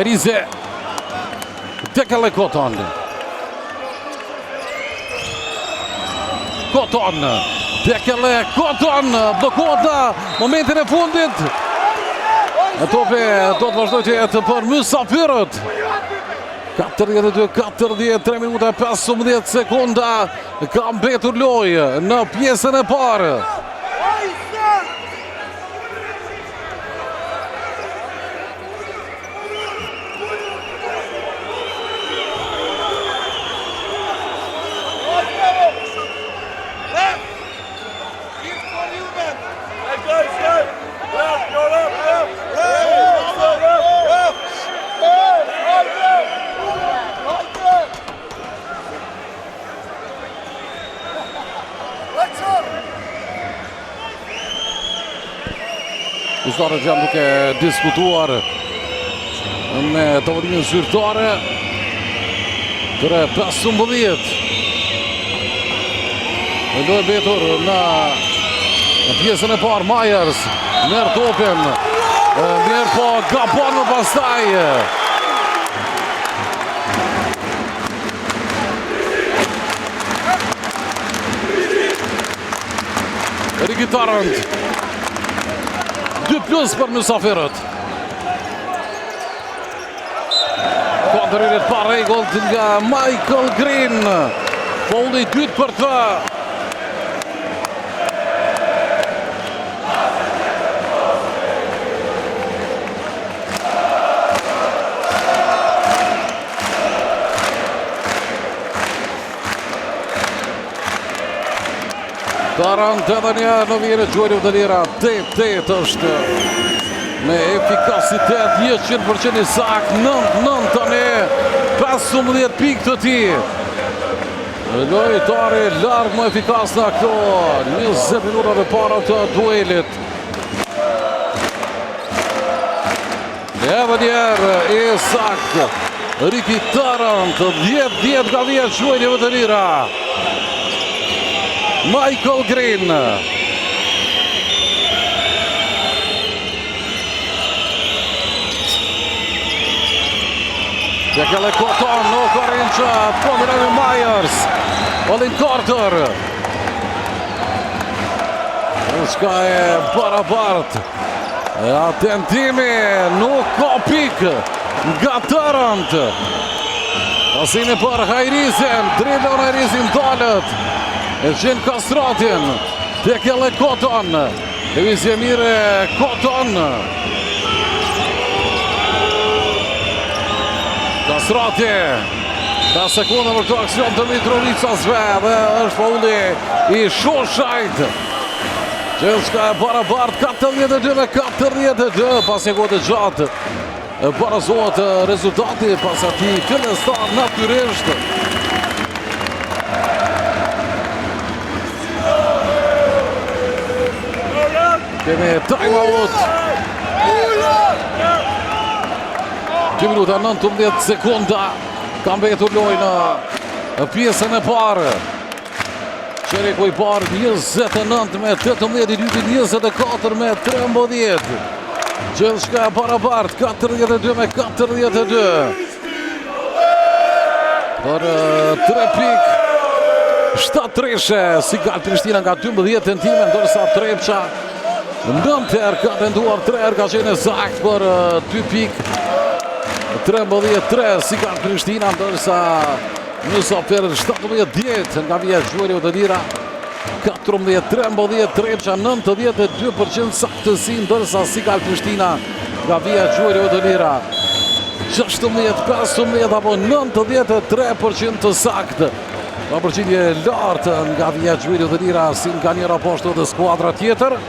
Rize Dekele Koton Koton Dekele Koton Bllokohet në momentin e fundit E topi do të vazhdojë të jetë për mysafirët 42, 43 minuta 15 sekonda Ka mbetur lojë në pjesën e parë. Gjyqtarët janë duke diskutuar me tavolinën zyrtare. 3-15. Në lojë mbetur në, në pjesën e parë Myers merr topin. Mirëpo gabon më pastaj. Ricky Tarrant. 2 plus për mysafirët. Kundërhyrje e parregullt nga Michael Green. Faulli i dytë për të. Tarrant edhe një në vijën e gjuajtjeve të lira, 8-8 është me efikasitet 100% i saktë, 9-9 tani, 15 pikë të tij. Lojtari larg më efikas në këto 20 minutat e para të duelit. Edhe njëherë i saktë Ricky Tarrant 10-10 nga vija e gjuajtjeve të lira Michael Green Dekele Koton nuk arrin që të me Myers Olin Carter Gjithçka e barabartë Ja tentimi nuk ka pikë nga Tarrant. Pasimi për Hajrizin, driblon Hajrizi ndalet. E gjen Kastratin, Dekele Koton. Lëvizje mirë Koton. Kastrati. Ka sekonda për këtë aksion të Mitrovicasve dhe është faulli i Shoshajt. Gjithçka e barabartë 42 me 42 pas një kohe të gjatë barazohet rezultati pas atij fillestar natyrisht. Kemi time out. 2 minuta 19 sekonda ka mbetur lojë në pjesën e parë. Çereku i parë 29 me 18, i dyti 24 me 13. Gjithçka e barabartë, 42 me 42. Për 3 pikë, 7 treshe, Sigal Prishtina nga 12 tentime, ndërsa Trepça 9 herë ka tentuar 3 herë ka qenë e saktë për 2 pikë. 13-3 Sigal Prishtina, ndërsa mysafirët 17-10 nga vija e gjuajtjeve të lira. 14-13 Trepça 92% saktësi ndërsa Sigal Prishtina nga vija e gjuajtjeve të lira 16-15 apo 93% të saktë. Pra përqindje e lartë nga vija e gjuajtjeve të lira si nga njëra po ashtu edhe skuadra tjetër.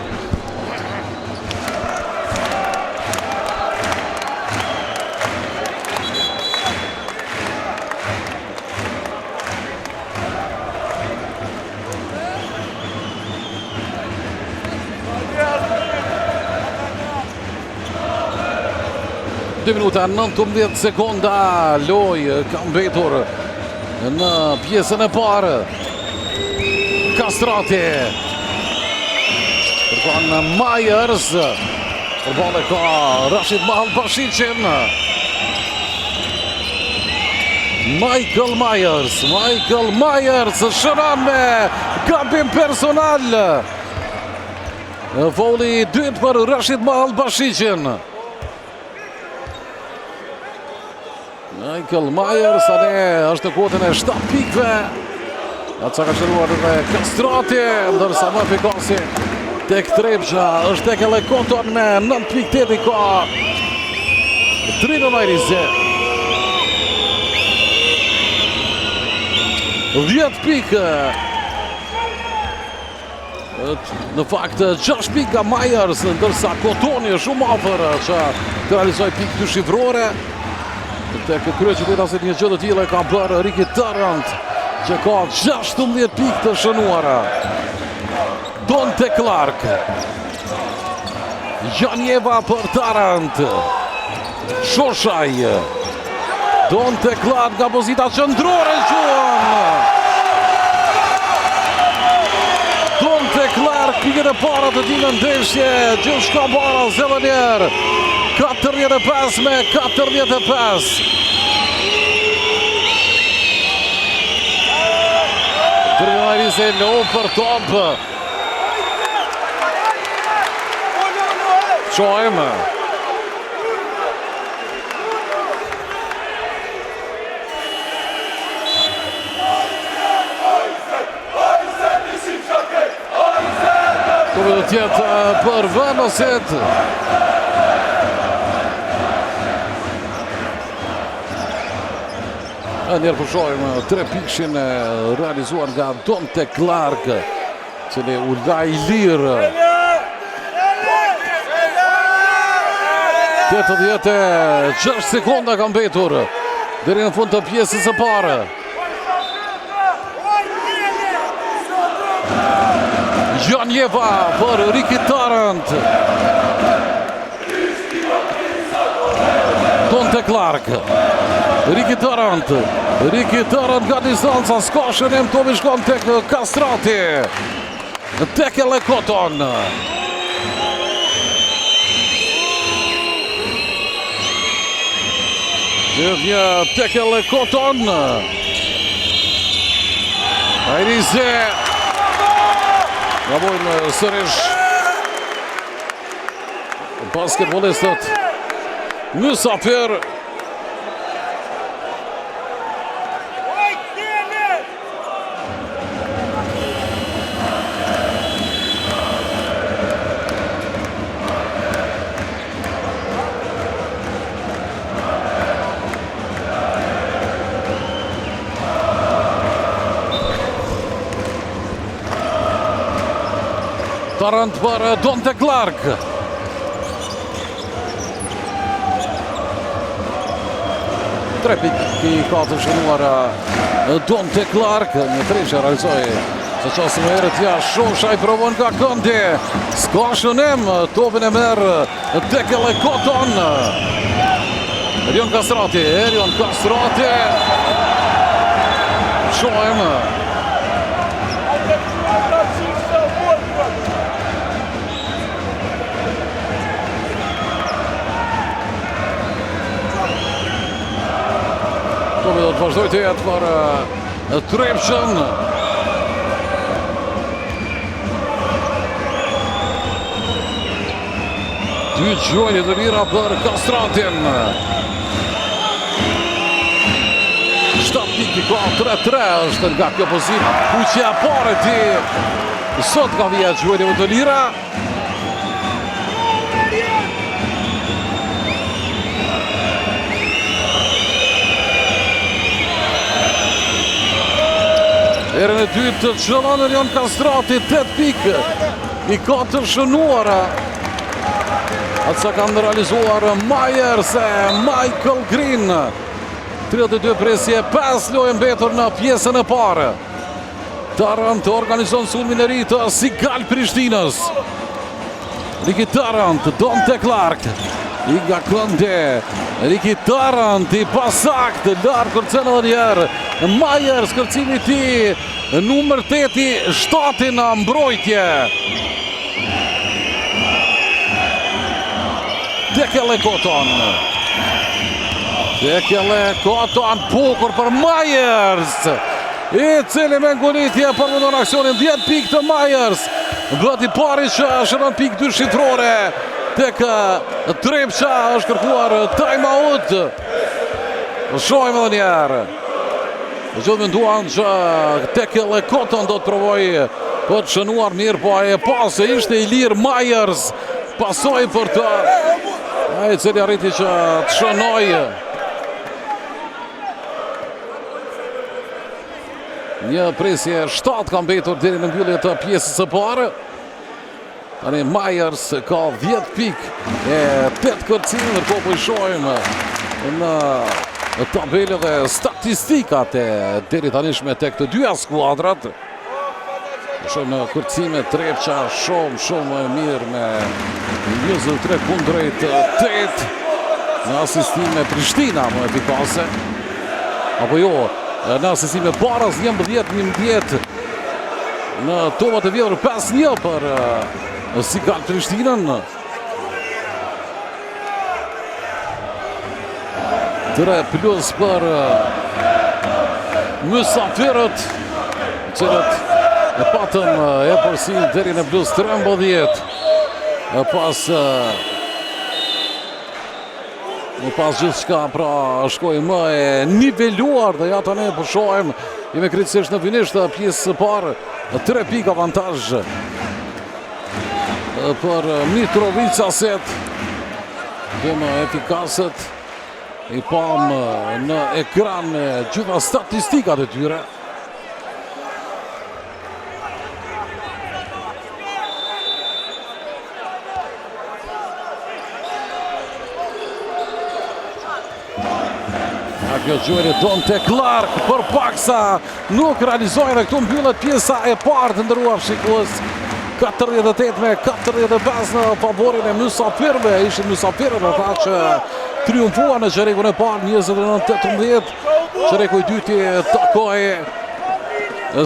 Dy minuta 19 sekonda lojë ka mbetur në pjesën e parë. Kastrati. Kërkon Myers. Përballë ka Rashid Mahalbashiqin. Michael Myers, Michael Myers shënon me gabim personal. Faulli i dytë për Rashid Mahalbashiqin. Michael Myers tani është në kuotën e 7 pikëve. Atë sa ka shënuar edhe Kastrati, ndërsa më efikasi tek Trepça është Tekele Koton me 9.8 i ka Drinon Ajrizi. 10 pikë. Në fakt, 6 pikë nga Myers, ndërsa Kotoni është shumë afër që të realizojë pikë dyshifrore. Tek kryeqytetasit një gjë të tillë e ka bërë Ricky Tarrant, që ka 16 pikë të shënuara. Donte Clark. Janjeva për Tarrant. Shoshaj. Donte Clark nga pozita qendrore gjuan. Donte Clark pikët e para të tij në ndeshje. Gjithçka baraz edhe njëherë. 45 me 45. Drinon Ajrizi luftë për top. Qojmë. Topi do të jetë për vendësit. E njëherë po shohim trepikëshin e realizuar nga Donte Clark, cili u la i lirë. 86 sekonda ka mbetur deri në fund të pjesës së parë. Janjeva për Ricky Tarrant. Donte Clark. Ricky Tarrant. Ricky Tarrant nga distanca, s'ka shënim, topi shkon tek Kastrati. Tekele Koton. Gjithnjë Tekele Koton. Ajrizi. Gabojnë sërish. Basketbolistët mysafirë. Tarrant për Donte Clark. Tre pikë i ka të shënuara Donte Clark, një treshe realizoi. Sa çast më herët ja Shoshaj provon nga këndi. S'ka shënim, topin e merr Tekele Koton. Erion Kastrati, Erion Kastrati. Shohim. Topi do të vazhdojë të jetë për eh, Trepçën. Dy gjuajtje të lira për Kastratin. pikë i ka 3-3 është nga kjo pozitë. Kuqja e parë e tij sot nga vija e gjuajtjeve të lira. Herën e dytë të qëllon Erion Kastrati, 8 pikë i ka të shënuara. Atë sa kanë realizuar Myers e Michael Green. 32 presje, 5 lojë mbetur në pjesën e parë. Tarant organizon sulmin e ri të Sigal Prishtinës. Ricky Tarant, Dante Clark. I nga këndi. Ricky Tarant i pasaktë, lart kërcen edhe njëherë. Myers kërcimi i tij, numër 8 i 7 në mbrojtje. Tekele Cotton. Tekele Cotton, bukur për Myers. I cili me ngulitje përfundon aksionin 10 pikë të Myers. Bëhet i pari që shënon pikë dyshifrore. Tek Trepça është kërkuar time out. Shohim edhe njëherë. Gjithë menduan që Tekele Cotton do të provojë për të shënuar mirë, po e pa se ishte i lirë Myers, pasoi për të, ai i cili arriti që të shënojë. Një presje 7 ka mbetur deri në mbyllje të pjesës së parë. Tani Myers ka 10 pikë e 8 kërcime, ndërkohë po i shohim në tabelë dhe statistikat e deritanishme tek të dyja skuadrat. Shohim në kërcime Trepça shumë shumë më e mirë me 23 kundrejt 8 në asistime Prishtina më efikase. Apo jo, në asistime baraz 11 11 në topat e vjedhur 5-1 për Sigal Prishtinën. 3 plus për mysafirët, të cilët e patën epërsinë deri në plus 13 pas Më pas gjithçka pra shkoi më e niveluar dhe ja tani po shohim jemi krejtësisht në finish të pjesës së parë 3 pikë avantazh për Mitrovicasit dy më efikasët i pamë në ekran me gjitha statistikat e tyre. A kjo gjuajtje Dante Clark për paksa nuk realizoi dhe këtu mbyllet pjesa e parë të nderuar shikues 48 me 45 në favorin e mysafirëve ishin mysafirët ata që triumfuan në çerekun e parë 29-18 çereku i dytë i takoi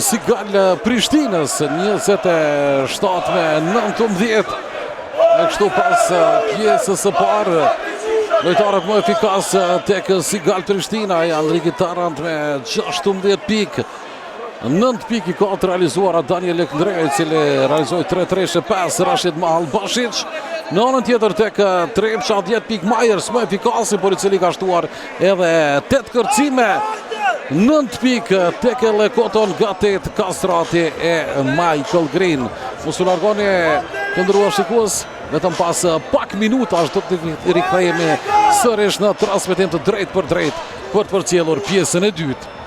Sigal Prishtinës 27 me 19 E kështu pas pjesës së parë Lojtarët më efikas tek Sigal Prishtina janë Ricky Tarant me 16 pikë 9 pikë i ka të realizuara Daniel Lekndrea i cili realizoi 3 treshe 5 Rashid Mahalbashiq Në anën tjetër tek Trepça 10 pikë Myers më efikasi por i cili ka shtuar edhe 8 kërcime 9 pikë Tekele Cotton nga 8 Kastrati e Michael Green. Mos u largoni të nderuar shikues, vetëm pas pak minutash do të rikthehemi sërish në transmetim të drejtpërdrejtë për të përcjellur pjesën e dytë.